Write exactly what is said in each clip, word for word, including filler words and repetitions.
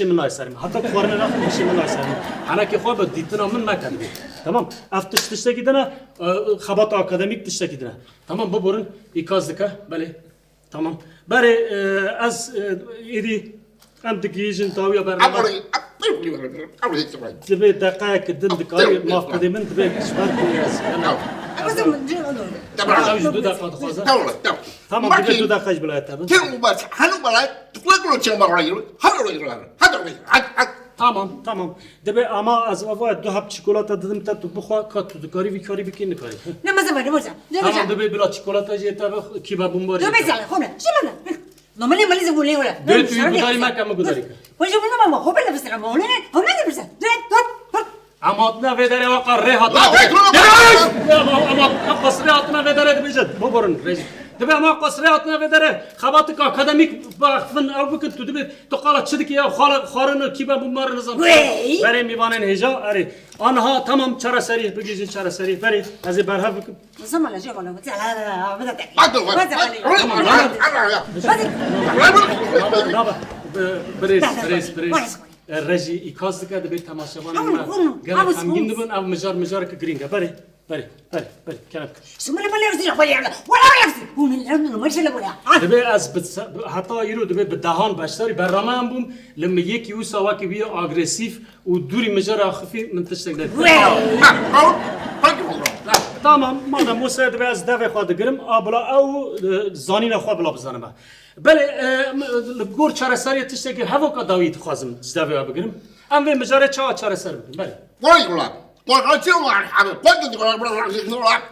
hişê min nayê ser min. Heta tu xwarinê naxwî hişê min nayê ser min. Henekê xwe bi dîtina min meke dibê. Tamam. Ev tişt tiştekî din e, e, xebata akademîk tiştekî din e. Tamam, biborin, îkaz dike, belê. Tamam. Berê, e, ez, e, êdî em digihîjin dawiya bername. Dibê deqeyek din dikarî mafbedê min, dibê ji ber ku ez. Ew ji du deqa dixwaze. Tamam, dibê du deqa ji bila te bin. Tamam, tamam. Dibê ama ez ava du heb çikolata didim te, tu bixwe, ka tu dikarî vî karî bikî, nikarî. Ne meze bane, boş ver. Ne Tamam, boş ver. Dibê bila çikolata jê te bi kîba bûn bar. Dur mesela, xone. Şimdi ne? Normalde malize bu ne öyle? Dê tu yî gudarî meke, min gudarî kir. Hoca bunu ama hopa nefes ama öyle. Hopa nefes. Dur, dur, dur. Em hatine vê derê, weka rê hatine. La, wek, wek, wek. Em qasirê hatine vê derê dibêjin. Biborin, rejî. Dibê em qasirê hatine vê derê. Xebatik akademîk baxfin ew bikin, tu dibê tu qala çi dikî ya, xwar-, xwarin û kîba bûn mar nizam. Wey. Berê mîvanên hêja, erê. Anha, tamam, çareserî, bigihîjin çareserî. Berê, ez ê berhev bikim. Zaman acaba ne? Hadi, hadi. Hadi, hadi. Hadi. Naba, naba. Bi-, birêz, birêz, birêz. E, rejî îkaz dike, dibê temaşevanên me gelek xemgîn dibin, ev mijar, mijareke girîng e. Berê, berê, berê, berê. Kerem bike. Şunu bana yapsın, bana yapsın. Bu ne lan, bu ne lan? Dibê ez bi se-, bi-, heta îro dibê bi dehan beşdarî bernameyan bûm, li min yekî wisa wekî wî agresîf û dûrî mijara xifî min tiştek nedî. Wey! Ha, ha, ha, ha. Tamam, madem wisa dibe ez devê xwe digirim, a bila ew e, zanîna xwe bila bizanime. Belê, e, m- li gor çareseriyê tiştekî hevoka dawî dixwazim ji devê we bigirim. Em vê mijarê çawa çareser bikin? Belê. Vay ulan. Korkacı var abi. Korkacı var.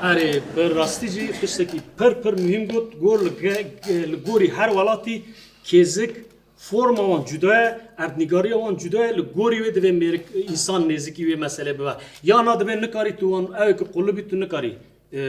Erê, bi rastî jî tiştekî pir pir muhîm got, gor li ge- li gorî her welatî kêzik, forma wan cuda ye, erdnîgariya wan cuda ye, li gorî wê divê mêrik însan nêzikî wê meselê bibe. Ya na divê nikarî tu wan, ew ê ku qulibî tu nikarî e,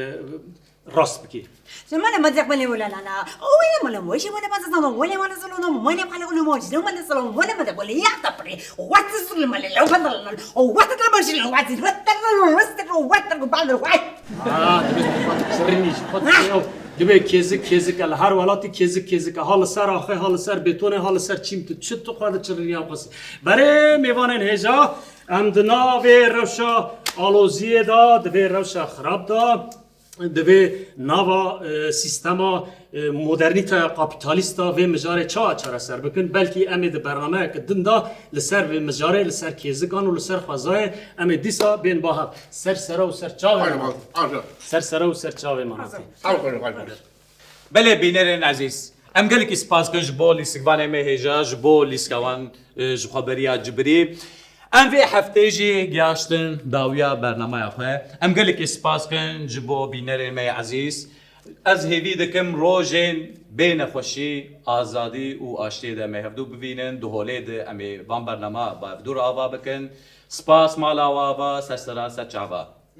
rast bikî. Sen bana bacak bana wala la la. O wala bana moşi bana bana sana wala bana sana wala bana wala moşi bana sana wala bana wala ya tapri. What is the male la bana la. O what is the male la what is what the what is what the what is what. Aa, divê xwe diçirinî ji xwe diçirinî. Divê kêzik kêzik e, li her welatî kêzik kêzik e. Ha li ser axê, ha li ser bêtonê, ha li ser çîm tu çi tu xwe diçirinî ya xwesî. Berê mêvanên hêja, em di navê rewşa aloziyê de, di vê rewşa xirab de, di vê nava e, sîstema e, modernîteya kapîtalîst de vê mijarê çawa çareser bikin? Belkî em ê di bernameyeke din de li ser vê mijarê, li ser kêzikan û li ser xwezayê em ê dîsa bên ba hev. Ser sera û ser çavê me. Ser sera û ser çavê me. Belê bînerên ezîz, em gelekî spas dikin ji bo lîstikvanê me hêja, ji bo lîstika wan e, ji xweberiya cibirî. Em vê heftê jî gihaştin dawiya bernameya xwe. Em gelekî spas dikin ji bo bînerên me yê ezîz. Ez hêvî dikim rojên bê nexweşî, azadî û aştiyê de me hevdû bivînin. Di holê de em ê van bernama bi hevdû re ava bikin. Spas mala we ava, ser sera ser çava.